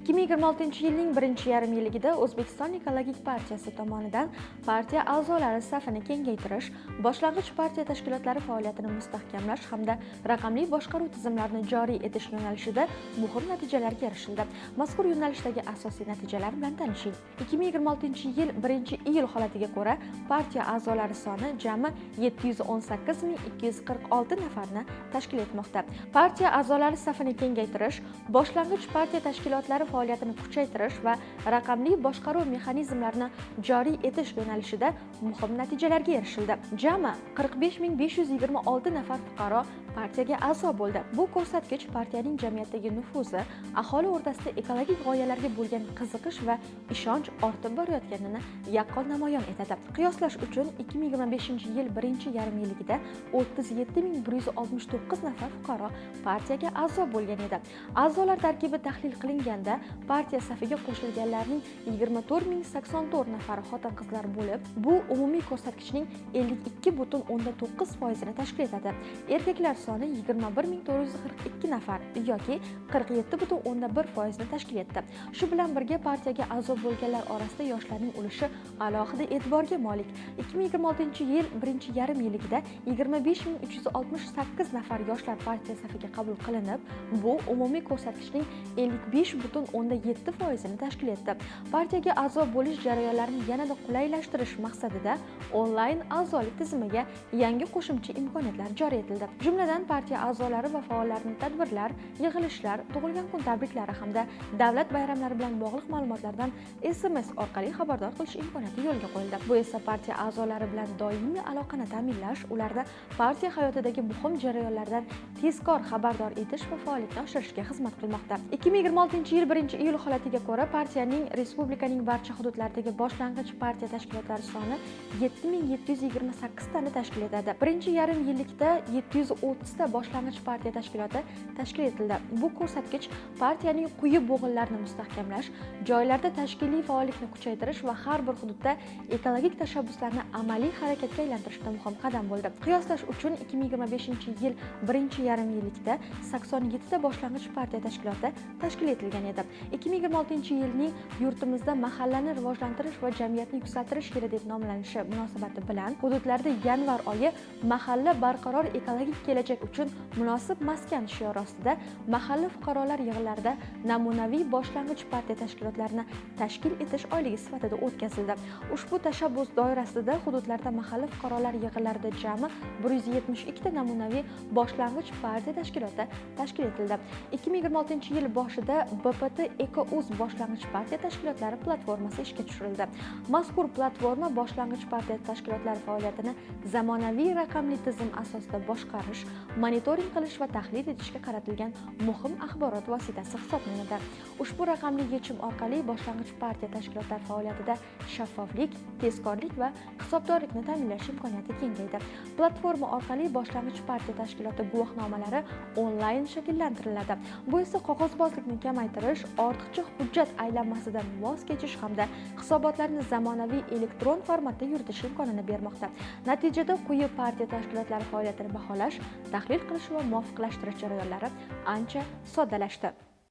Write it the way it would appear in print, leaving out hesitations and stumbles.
2026-yilning birinchi yarim yilligida O'zbekiston Ekologik partiyasi tomonidan partiya a'zolari safini kengaytirish, boshlang'ich partiya tashkilotlari faoliyatini mustahkamlash hamda raqamli boshqaruv tizimlarini joriy etish yo'nalishida muhim natijalarga erishildi. Mazkur yo'nalishdagi asosiy natijalar bilan tanishing. 2026-yil 1-iyul holatiga ko'ra, partiya a'zolari soni jami 718 246 nafarni tashkil etmoqda. Partiya a'zolari safini kengaytirish, boshlang'ich partiya tashkilotlari faoliyatini kuchaytirish va raqamli boshqaruv mexanizmlarini joriy etish yo'nalishida muhim natijalarga erishildi. Jami 45 526 nafar fuqaro partiyaga a'zo bo'ldi. Bu ko'rsatkich partiyaning jamiyatdagi nufuzi, aholi o'rtasida ekologik g'oyalarga bo'lgan qiziqish va ishonch ortib borayotganini yaqqol namoyon etadi. Qiyoslash uchun, 2025 yil birinchi yarim yilligida 37 169 nafar fuqaro partiyaga a'zo bo'lgan edi. A'zolar tarkibi tahlil qilinganda, partiya safiga qo'shilganlarning 24 084 nafari xotin qizlar bo'lib, bu umumiy ko'rsatkichning 52,9 foizini tashkil etadi. Erkaklar soni 21 442 nafar yoki 47,1 foizni tashkil etdi. Shu bilan birga, partiyaga a'zo bo'lganlar orasida yoshlarning ulushi alohida e'tiborga molik. 2026 yil birinchi yarim yilligida 25 368 nafar yoshlar partiya safiga qabul qilinib, bu umumiy ko'rsatkichning 55,7 foizini tashkil etdi. Partiyaga a'zo bo'lish jarayonlarini yanada qulaylashtirish maqsadida onlayn a'zolik tizimiga yangi qo'shimcha imkoniyatlar joriy etildi. Jumladan, partiya a'zolari va faollarini tadbirlar, yig'ilishlar, tug'ilgan kun tabriklari hamda davlat bayramlari bilan bog'liq ma'lumotlardan SMS orqali xabardor qilish imkoniyati yo'lga qo'yildi. Bu esa partiya a'zolari bilan doimiy aloqani ta'minlash, ularni partiya hayotidagi muhim jarayonlardan tezkor xabardor etish va faollikni oshirishga xizmat qilmoqda. 2026 yil 1-iyul holatiga ko'ra, partiyaning respublikaning barcha hududlaridagi boshlang'ich partiya tashkilotlari soni 7728 tani tashkil etadi. Birinchi yarim yillikda 730 ta boshlang'ich partiya tashkiloti tashkil etildi. Bu ko'rsatkich partiyaning quyi bo'g'inlarini mustahkamlash, joylarda tashkiliy faollikni kuchaytirish va har bir hududda ekologik tashabbuslarni amaliy harakatga aylantirishda muhim qadam bo'ldi. Qiyoslash uchun, 2025 yil birinchi yarim yillikda 87 ta boshlang'ich partiya tashkiloti tashkil etilgan edi. 2026 yilning yurtimizda mahallani rivojlantirish va jamiyatni yuksaltirish yili deb nomlanishi munosabati bilan hududlarda yanvar oyi "Mahalla barqaror ekologik kelajak uchun munosib maskan" shiori ostida mahalla fuqarolar yig'inlarida namunaviy boshlang'ich partiya tashkilotlarini tashkil etish oyligi sifatida o'tkazildi. Ushbu tashabbus doirasida hududlarda mahalla fuqarolar yig'inlarida jami 172 ta namunaviy boshlang'ich partiya tashkiloti tashkil etildi. 2026 yil boshida BPT Eko.uz boshlang'ich partiya tashkilotlari platformasi ishga tushirildi. Mazkur platforma boshlang'ich partiya tashkilotlari faoliyatini zamonaviy raqamli tizim asosida boshqarish, monitoring qilish va tahlil etishga qaratilgan muhim axborot vositasi hisoblanadi. Ushbu raqamli yechim orqali boshlang'ich partiya tashkilotlari faoliyatida shaffoflik, tezkorlik va hisobdorlikni ta'minlash imkoniyati kengaydi. Platforma orqali boshlang'ich partiya tashkiloti guvohnomalari onlayn shakllantiriladi. Bu esa qog'ozbozlikni kamaytirish, ortiqcha hujjat aylanmasidan voz kechish hamda hisobotlarni zamonaviy elektron formatda yuritish imkonini bermoqda. Natijada quyi partiya tashkilotlari faoliyatini baholash, tahlil qilish va muvofiqlashtirish jarayonlari ancha soddalashdi.